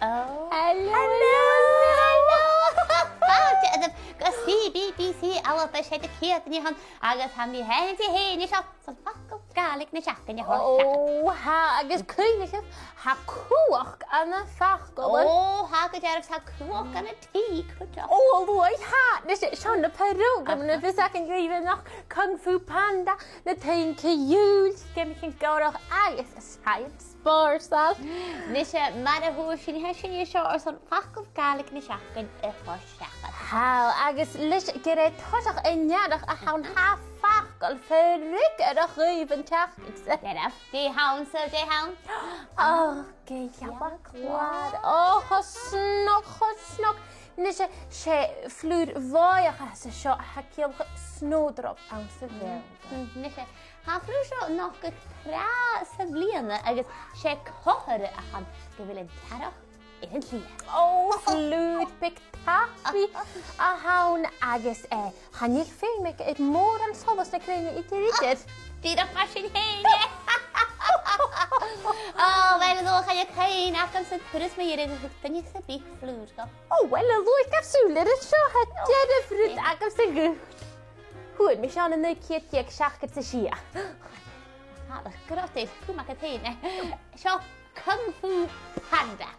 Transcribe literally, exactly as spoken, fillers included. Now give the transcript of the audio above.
Oh. Hello. Hello. Hello. Fàilte oirbh gu C B B C Alba, 's e do chiad nithean, agus tha mi fhèin 's tu fhèin an seo son facal Gàidhlig na seachdain a thoirt seachad. Ò, tha, agus cuimhnichibh, tha cumhachd anns na faclan. Ò, tha, gu dearbh, tha cumhachd anns an t-sìde cuideachd. Ò, a luaidh, tha, nis, seo na prògraman a bhios againn dhuibh a-nochd: Kung Fu Panda, na taighean-ciùil, geamaichean gòrach agus science spòrsail. Nis, mar a thuirt sinn, tha sinn an seo airson facal Gàidhlig na seachdain a thoirt seachad. Tha, agus leis gur e toiseach an earraich a th' ann, tha facal freagarrach dhuibh an t-seachdain-sa. Dè th' ann, dè th' ann, so dè th' ann? Ò, gealach clàr. Ò, cho snog, cho snog. Nis, 's e flùr bhòidheach a tha seo, tha e a' ciallachadh snowdrop anns a' Ghàidhlig. Mm, nis, tha an flùr seo a' nochdadh tràth sa bhliadhna agus 's e comharra a th' ann gu bheil an t-earrach air an t-slighe. Ò, flùr beag tapaidh a th' ann agus, eh, chan eil feum aige air mòran solas na grèine idir, idir. Dìreach mar sin fhèin, eh? Ò, uill, a luaidh, chan eil cuimhne agamsa an turas mu dheireadh a thug duine sam bith flùr dhomh. Ò, uill, a luaidh, gabh sùil air seo, tha dearbh rud agamsa dhut. Fhuair mi seo ann an naoi ceud deug seachdad 's a sia. Tha, a ghràidh, cùm agad fhèin, eh? Seo Kung Fu Panda.